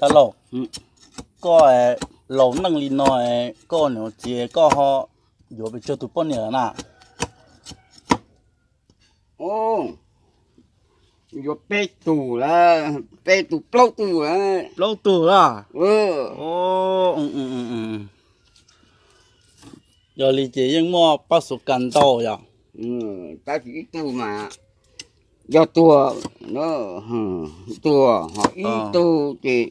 Tab laug, koj laus neej li no, koj niam txiv koj ho yuav pes tsawg tus poj niam na? Yuav peb tug lawm, peb tug plaub tug lawm. Plaub tug lawm? Yog li ces yeej muaj pab xu kas ntau yom? Tab sis ib tug mas yog tuag, tuag ho ib tug ces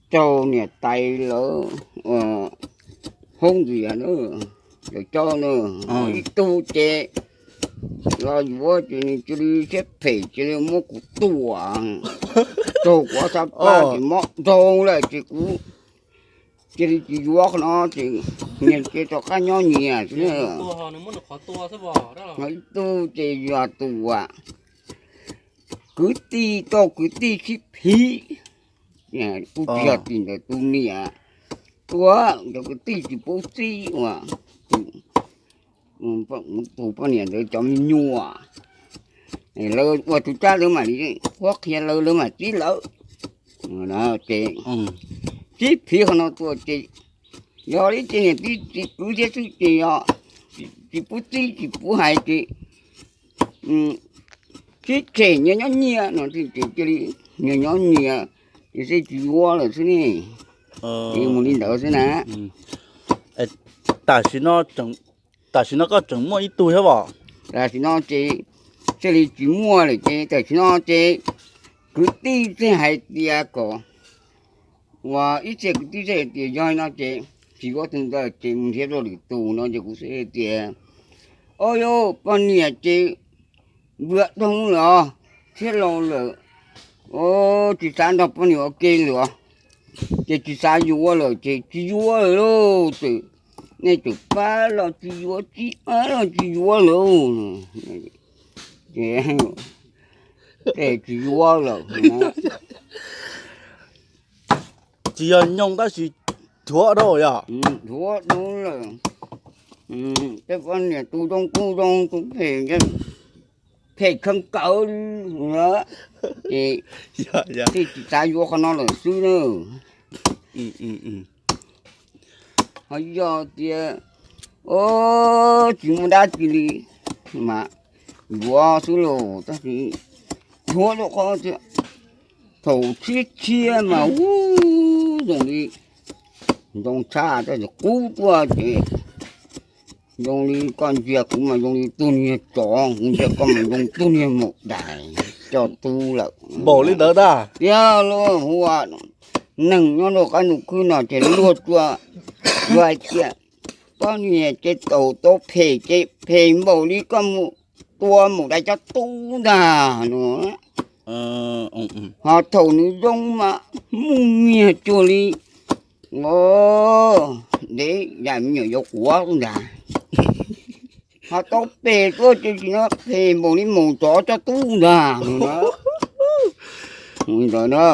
raug niam tais lawv hoob ntias, lawv coj na, ho ib tug ces los yuav ces nws cia li siab phem cia li muab kuv tua, raug kuv ob sab plab ces mob nroo lawm ces kuv cia li tsis yuav qhov no ces nyias cia rov qab nyob nyias xwb. Ho ib tug ces yog tus kwv tij, tau kwv tij sib phiv, kuj tsis yog tim ntawm tus niam, tua cov kwv tij tsis pub txib ua tus poj niam ntawd cov me nyuam, lawv ua tus tsab lawv mam li qhuab qhia lawv, lawv mam txib lawv. Ces sib phiv qhov no tua ces yog li ces niam tij txiv kwv thiab xwb ces yog tsis pub txib tsis pub hais ces sib tshem nyias nyob nyias no ces cia li nyias nyob nyias, ces seb tsis yuav lawm xwb ne. Ces mus li ntawd xwb na. Tam sim no, tam sim no koj tseem muaj ib tug thiab os? Tam sim no ces thiaj li tsis muaj lawm ces tam sim no ces kwv tij thiaj hais tias kom, uas ib txhia kwv tij thiaj hais tias yog no ces tsis yuav tus ntawd ces mus nrhiav rau lwm tus no ces kuv thiaj tias, o yog poj niam ces vwm dhau lawm, thiab laus lawm, tsis xav nrog poj niam ua ke lawm, ces tsis xav yuav lawm ces tsis yuav lawm lauj. Ces nej txawm pab los tsis yuav, tsis pab los tsis yuav lawm, ces tsis yuav lawm. Tsis yog nyoog tab sis dhuav dhau yom? Dhuav dhau lawm. Tej poj niam tus zoo kuj zoo, tus phem, phem kheev kawg li, ces thiaj tsis xav yuav qhov no lawm xwb na. Ho yog tias tsis muaj dab tsi li mas yuav xwb lauj, tab sis dhuav lub qhov tias thaum tshiab tshiab mas ub zoo li ntoo tshaj tab sis qub tuaj ces zoo li koj ntsia kuv mas zoo li tug niag tsov, kuv ntsia koj mas zoo tug niag maum dais coj tub lawm. Npaum li ntawd ntag. Tiag lauj, hu ua neeg nyob rau qab ntuj khwb no ces luag tsuas luag hais tias koj niag ces tau tau phem ces phem npaum li koj mus tua maum dais coj tub ntag no. Ho thaum nws zoo mas muaj nyiag cuag li ntev yam me nyuam yuav quav ntag. Ho tau phem tuaj ces tsis no phem npaum li maum tsov coj tub ntag no. Ntawd na.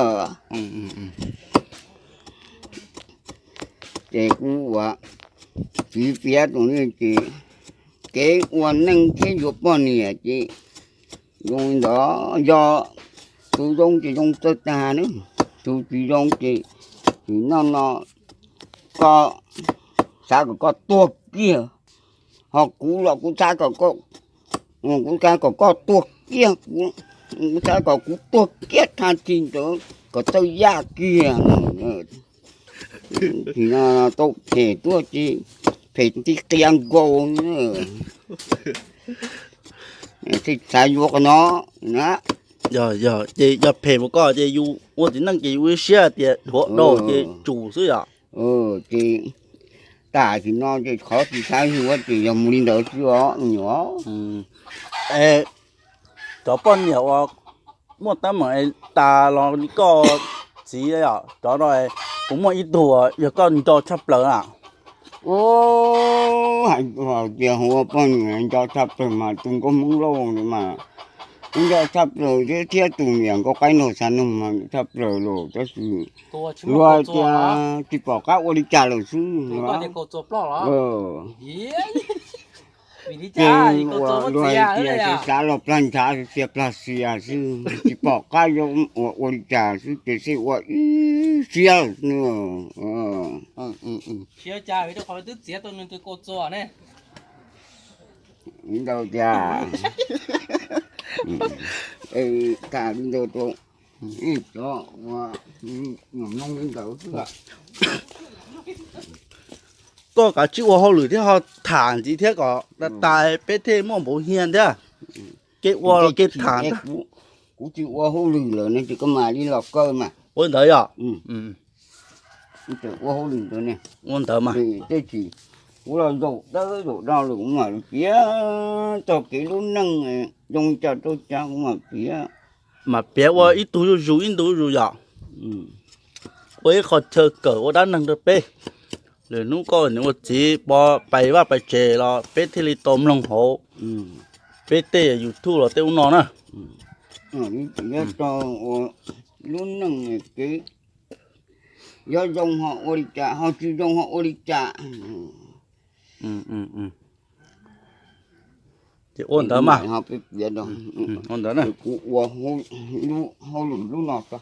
Ces kuv ua txiv piav rau nej ces kev ua neej thiab yuav poj niam ces zoo li ntawd, yog tus zoo ces zoo txawj tag na, tus tsis zoo ces nim no no koj xav kom koj tuag kiag, ho kuv los kuv xav kom koj, kuv xav kom koj tuag kiag, kuv xav kom kuv tuag kiag tag kis ntawd kom txawj yaj kiag. Nim no tau phem tuaj ces phem tib qias nkaus, thiaj xav yuav qhov no na. Yog, yog, ces yog phem mus koj ces yus ua txiv neej ces yus ua ib siab tias dhuav dhau ces tsum xwb yom. Ces tam sim no ces qhov tsis xav yuav ces yog mus li ntawd xwb os me nyuam. Es cov poj niam uas muaj teeb meem tas los li koj txiv, cov no puas muaj ib tug yog koj nco tshaj plaws na? Hais tias hu ua poj niam nco tshaj plaws mas tus nkauj Hmoob Lauj mas nco tshaj plaws thiab, thiab tus niam nkauj qaib nug xav nug mas tshaj plaws los tab sis luag tias tsis pom qab ua li cas lawm xwb. Ces ua luag hais tias xav los plag ntshav, xiav plag xias xwb, tsis pom qab yuav ua ua li cas xwb ces seb ua ib siab. Li ntawd tias, tham li ntawd rau cov uas mloog li ntawd xwb. Koj kav tsij ua hauj lwm thiab ho tham ntxiv thiab kom tas tas peb thiaj muaj npaum hiaj thiab. Kev ua los kev tham ntag. Kuv tsis ua hauj lwm lawm ne ces koj mam li los kaw mas. Ua ntawd yom? Tseem ua hauj lwm ntawd ne. Ua ntawd mas. Tej tsis, kuv los zaum dawb zaum do lawm kuv mam li piav txog kev lub neej zoo li cas rau cas kuv mam piav. Mas piav ua ib tug zuj zus ib tug zuj zus yom. Ua ib qho chaw kawm ua dab neeg rau peb. Lwm hnub koj niam ua txiv pais vaj pais tsev los peb thiaj li tau mloog hauv peb tej YouTube los tej ub no na. Lub neej kev, yog zoo ho ua li cas, ho tsis zoo ho ua li cas. Ces ua ntawd mas. Ua ntawd na. Kuv ua hauj lwm lub no tso.